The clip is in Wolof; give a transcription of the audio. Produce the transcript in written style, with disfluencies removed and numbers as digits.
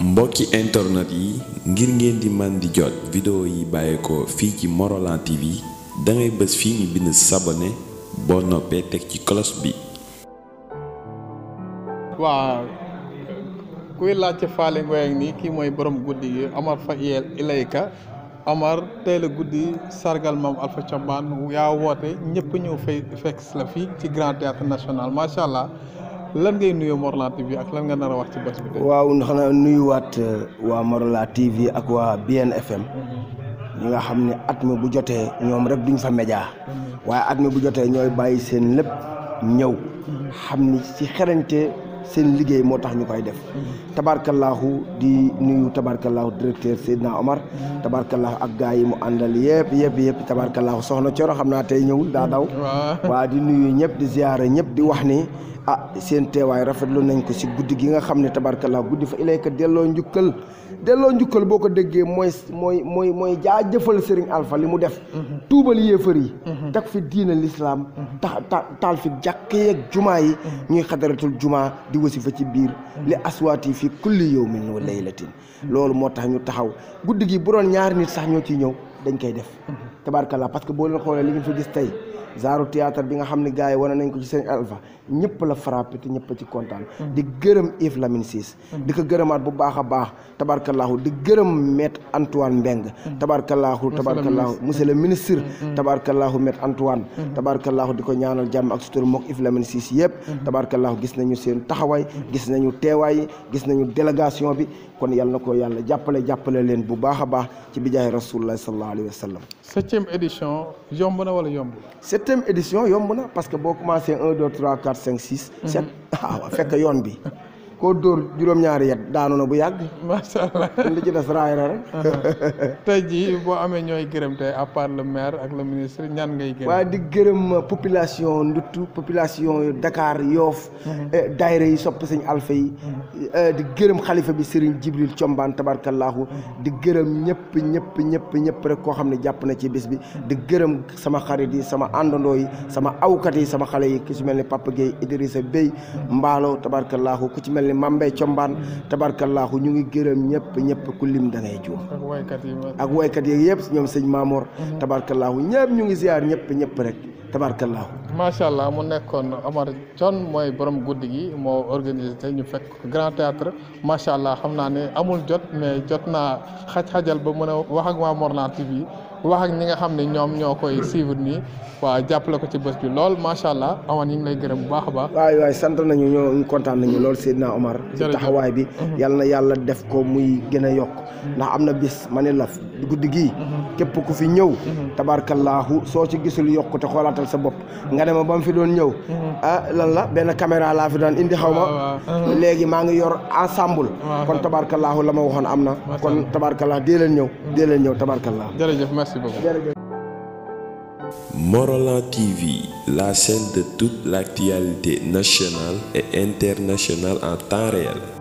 mbokki internet yi ngir ngeen di man di jot vidéo yi bàyyeekoo fii ci Morolan TV dangay bës fii ñu bind s'abonner boo noppee teg ci cloche bi. waaw kuy laajte Faly Ngoye nii kii mooy borom guddi gi Omar Faye Ilayka Omar tey la guddi sargal Mame Alpha Thiombane yaa woote ñëpp ñëw fekk la fii ci Grand Théâtre National macha allah lan ngay nuyoo Morolan TV ak lan nga nar a wax ci bés bi. waaw xanaa nuyuwaat waa Morolan TV ak waa BN FM ñi nga xam ne at mi bu jotee ñoom rek duñ fa média waaye at mi bu jotee ñooy bàyyi seen lépp ñëw xam ni ci xerañte seen liggéey moo tax ñu koy def tabarkallahu di nuyu tabarkallahu directeur Seydina Omar tabarkallahu ak gars yi mu àndal yëpp tabarkallahu soxna Coro xam naa tey ñëwul daa daw waa di nuyu ñëpp di ziyaara ñëpp di wax ni seen teewaay rafetlu nañ ko si guddi gi nga xam ne tabarkallahu guddi fa ilayka delloo njukkal boo ko déggee mooy jaajëfal Serigne Alpha li mu def tuubal yéefar yi teg fi diina l'islam taal fi jàkk yeeg jumaa yi ñuy xadaratul jumaa di wasifa ci biir li aswaati fi kulli yawmin wa laylatin loolu moo tax ñu taxaw guddi gi bu doon ñaari nit sax ñoo ciy ñëw dañ koy def tabarkallah parce que boo leen xoolee li nga fi gis tey genre théâtre bi nga xam ne gars yi wane nañ ko ci Serigne Alpha ñëpp la frappé te ñëpp ci kontaan di gërëm Yves Lamine Ciss di ko gërëmaat bu baax a baax tabarkallahu di gërëm maître Antoine Mbeng tabarkallahu monsieur le ministre tabarkallahu maître Antoine tabarkallahu di ko ñaanal jàmm ak sutur mook Yves Lamine Ciss yëpp tabarkallahu gis nañu seen taxawaay gis nañu teewaay gis nañu délégation bi kon yàlla na ko yàlla jàppale leen bu baax a baax ci bijaahi rasulullah sallallahu alayhi wa sallam. 7e édition yomb na wala yomb? 7e édition yomb na parce que boo commencé 1 2 3 4 5 6 7 fekk yoon bi koo dóor juróom-ñaari yet daanu na bu yàgg. macha allah li ci des raay la rek. tey jii boo amee ñooy gërëm tey à part le maire ak le ministre ñan ngay gërëm. waaye di gërëm population Nduttu population Dakar Yoff daayira yi sopp Sëñ Alpha yi di gërëm xalifa bi Serigne Djibril Thiombane tabarkallahu di gërëm ñëpp rek koo xam ne jàpp na ci bis bi di gërëm sama xarit yi sama àndandoo yi sama awkat yi sama xale yi ku ci mel ni Papa Gueye Idrissa Bey Mbaalo tabarkallahu ku ci mel ni Mambey Thiombane tabarkallahu ñu ngi gërëm ñëpp ku lim da ngay juum ak woykat yi yëpp ñoom sëñ Mamour tabarkallahu ñëpp ñu ngi ziar ñëpp rek tabarkallahu macha allah mu nekkoon Omar Thione mooy borom guddi gi moo organisé te ñu fekk Grand Théâtre macha allah xam naa ne amul jot mais jot naa xajal ba mën a wax ak waa Morolan TV wax ak ñi nga xam ne ñoom ñoo koy suivre nii waaw jàppale ko ci bés bi lool macha allah Omar ñu ngi lay gërëm bu baax a baax. waay sant nañu ñoo kontaan nañu lool Seydina Omar. ci taxawaay bi yàlla na yàlla def ko muy gën a yokk ndax am na bis ma ne la guddi gii képp ku fi ñëw tabarkallahu soo ci gisul yokkute xoolaatal sa bopp nga ne ma ba mu fi doon ñëw lan la benn caméra laa fi daan indi xaw ma léegi maa ngi yor ensemble kon tabarkallahu la ma waxoon am na kon tabarkallahu dee leen ñëw tabarkallahu. jërëjëf merci beaucoup. Morolan TV, la chaîne de toute l'actualité nationale et internationale en temps réel.